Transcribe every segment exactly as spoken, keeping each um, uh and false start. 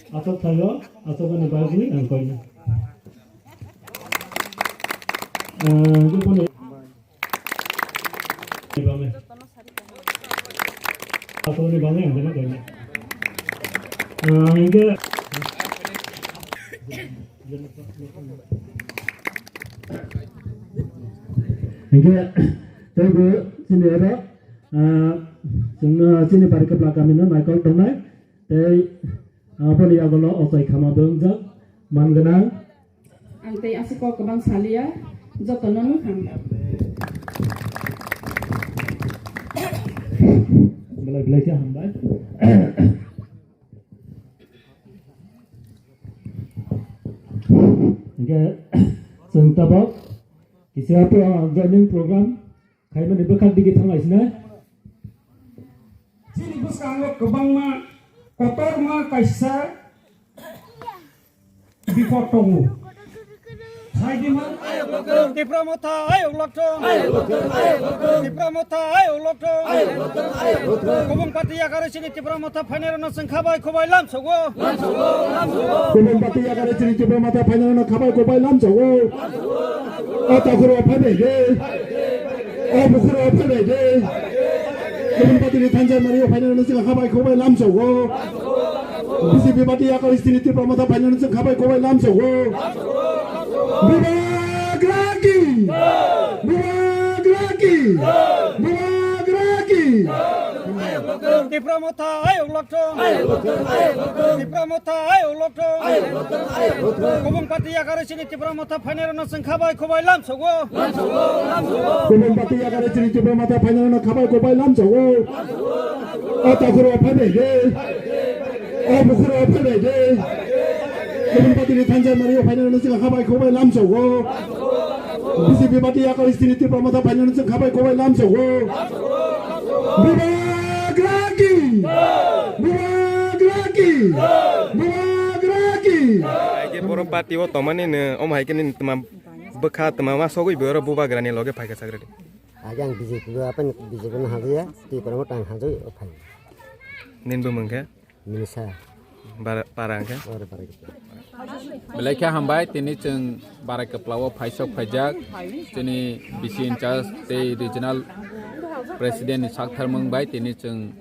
Asok thaio, asok ni bagwi ang koina. Ah, joto ni bagwi. Asok ni bagwi ang koina koina. Ah, hingke. Hingke, tei bo chini oro, ah, chwngno chini Barikapla kamino naikol tongnai, tei aboni yagulo ochai khama bo wngjak man gwnang. Ang tei aswk kok kwbang saliya, jotono no hambai. Belai belai khe hambai. Hingke chwng tabok kisa joining program khaimani bwkhak digi thanglai sinai. Chini bwskango kwbangma kotorma kaisa bipot tongo. Saidima. Tipra Motha ayok lokthong. Tipra Motha ayok lokthong. Kubung party yakarwi chini Tipra Motha phainairokno chwng khabai khubai lamsogo. Kubung party yakarwi chini Tipra Motha phainairokno khabai khubai lamsogo. O takhuro phainai de. O bukhuro phainai de. Kubung party ni thansa mari o phainairokno chwng khabai khubai lamsogo. B J P party yakarwi chini Tipra Motha phainairokno chwng khabai khubai lamsogo. Bubagra ki! Bubagra ki! Bubagra ki! Tipra Motha ayok lokthong. Tipra Motha ayok lokthong. Kubung party yakarwi chini Tipra Motha phainairokno chwng khabai khubai lamsogo. Kubung party yakarwi chini Tipra Motha phainairokno khabai khubai lamsogo. O takhuro phainai de. O bukhuro phainai de. Kubung party ni thansa mari o phainairokno chwng khabai khubai lamsogo. B J P party yakarwi chini Tipra Motha phainairokno chwng khabai khubai lamsogo. Bubagra ki! Bubagra ki! Bubagra ki! Ai khe borok party o tongmani no omo hai khe nini twma bwkha twma ma sogwi bo oro Bubagra ni loge phai kha sagradi. Age ang B J P bo apan B J P no hajaya, Tipra Motha ang hajai o phai. Nini bumung khe? Minisa. Bara, para hwnkhe? Oro bara kita. Belai khe hambai, tini chwng Barikapla o phaisok phaijak, chini bisi in charge tei regional president ni saktharmung bai tini chwng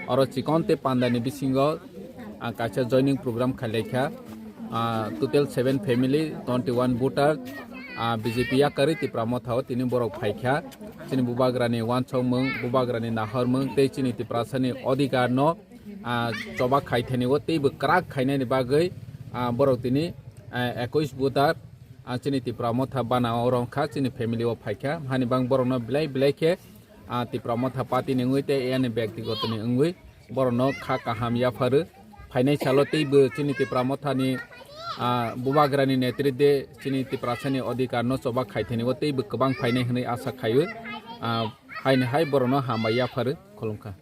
oro chikon tei panda ni bisingo, ah, kaisa joining program khailaikha. Ah, total seven family, twenty one voter, ah, B J P yakarwi Tipra Motha o tini borok phaikha. Chini Bubagra ni wansokmung, Bubagra ni nahormung tei chini Tiprasa ni odhikar no ah, choba khaithani o teibo kwrak khainani bagwi, ah, borok tini, ah, ekush voter, ah, chini Tipra Motha bana o rwngkha, chini family o phaikha, hani bang borokno belai belai khe, ah, Tipra Motha party ni wngwi tei yani byaktigoto ni wngwi borokno kha kaham yapharu. Phainai salo teibo chini Tipra Motha ni, ah, Bubagra ni netritwe chini Tiprasa ni odhikar no choba khaithani o teibo kwbang phainai hwnwi asa khaio, ah, haini hai borokno hambai yapharu. Khulumkha.